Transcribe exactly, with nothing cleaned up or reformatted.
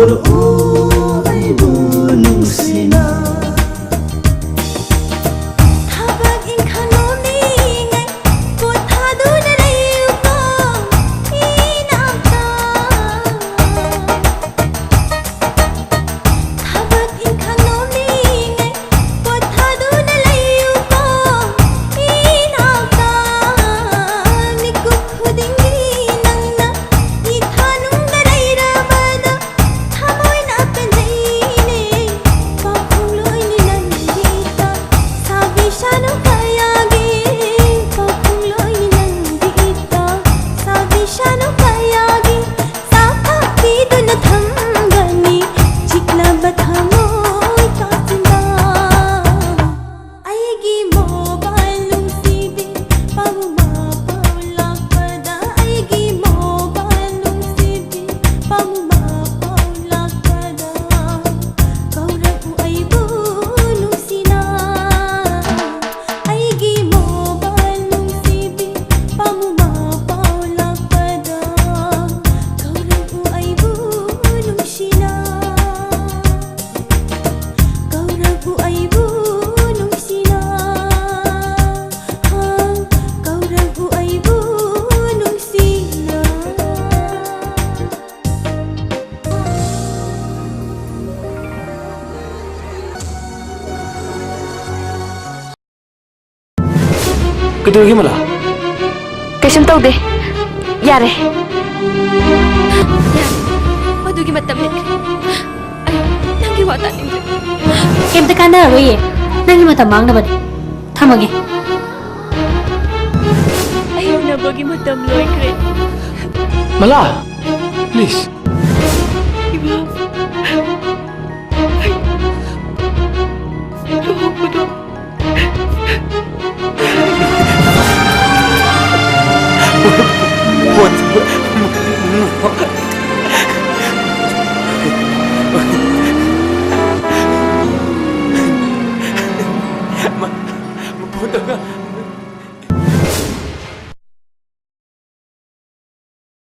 ꯎꯔꯛꯎ ꯑꯩꯕꯨ ꯅꯨꯡꯁꯤꯅ꯫ ꯊꯕꯛ ꯏꯪꯈꯥꯡ ꯅꯣꯝꯂꯤꯉꯩ ꯄꯣꯊꯥꯗꯨꯅ ꯂꯩꯌꯨꯀꯣ ꯏꯅꯥꯛꯇ꯫ ꯊꯕꯛ ꯏꯪꯈꯥꯡ ꯅꯣꯝꯂꯤꯉꯩ ꯄꯣꯊꯥꯗꯨꯅ ꯂꯩꯌꯨꯀꯣ ꯏꯅꯥꯛꯇ꯫ ꯃꯤꯀꯨꯞ ꯈꯨꯗꯤꯡꯒꯤ ꯅꯪꯅ ꯏꯊꯥꯅꯨꯡꯗ ꯂꯩꯔꯕꯗ ꯊꯃꯣꯏꯅ ꯄꯦꯟꯖꯩꯅꯦ꯫ ꯄꯥꯎꯈꯨꯝ ꯂꯣꯏꯅꯤ ꯅꯪꯒꯤꯗ ꯁꯥꯕꯤ ꯁꯥꯅꯨ ꯀꯌꯥꯒꯤ ꯄꯥꯎꯈꯨꯝ ꯂꯣꯏꯅꯤ ꯅꯪꯒꯤꯗ ꯁꯥꯕꯤ ꯁꯥꯅꯨ ꯀꯌꯥꯒꯤ ꯆꯥꯛ ꯊꯥꯛꯄꯤꯗꯨꯅ ꯊꯝꯒꯅꯤ ꯆꯤꯛꯂꯕ ꯊꯃꯣꯏ ꯀꯥꯆꯤꯟꯗ꯫ ꯑꯩꯒꯤ ꯃꯣꯕꯥꯏꯜ ꯅꯨꯡꯁꯤꯕꯤ ꯄꯥꯎꯃ ꯄꯥꯎ ꯂꯥꯛꯄꯗ ꯑꯩꯒꯤ ꯃꯣꯕꯥꯏꯜ ꯅꯨꯡꯁꯤꯕꯤ ꯄꯥꯎꯃ ꯄꯥꯎ ꯂꯥꯛꯄꯗ ꯀꯧꯔꯛꯎ ꯑꯩꯕꯨ ꯅꯨꯡꯁꯤꯅ꯫ ꯑꯩꯒꯤ ꯃꯣꯕꯥꯏꯜ ꯅꯨꯡꯁꯤꯕꯤ ꯄꯥꯎꯃ ꯄꯥꯎ ꯂꯥꯛꯄꯗ ꯀꯧꯔꯛꯎ ꯑꯩꯕꯨ ꯅꯨꯡꯁꯤꯅ꯫ ꯀꯧꯔꯛꯎ ꯑꯩꯕꯨ ꯅꯨꯡꯁꯤꯅ꯫ ꯍꯥ, ꯀꯧꯔꯛꯎ ꯑꯩꯕꯨ ꯅꯨꯡꯁꯤꯅ꯫ ꯀꯩꯗꯧꯔꯒꯦ ꯃꯂꯥ? ꯀꯩꯁꯨꯝ ꯇꯧꯗꯦ꯫ ꯌꯥꯔꯦ꯫ ꯌꯥꯔꯦ꯫ ꯃꯗꯨꯒꯤ ꯃꯇꯝ ꯂꯩꯇ꯭ꯔꯦ꯫ ꯑꯩ ꯅꯪꯒꯤ ꯋꯥ ꯇꯥꯅꯤꯡꯗ꯭ꯔꯦ꯫ ꯀꯩꯝꯇ ꯀꯥꯟꯅꯔꯔꯣꯏꯌꯦ꯫ ꯅꯪꯒꯤ ꯃꯇꯝ ꯃꯥꯡꯅꯕꯅꯦ꯫ ꯊꯝꯃꯒꯦ꯫ ꯑꯩ ꯎꯅꯕꯒꯤ ꯃꯇꯝ ꯂꯣꯏꯈ꯭ꯔꯦ꯫ ꯃꯂꯥ, please꯫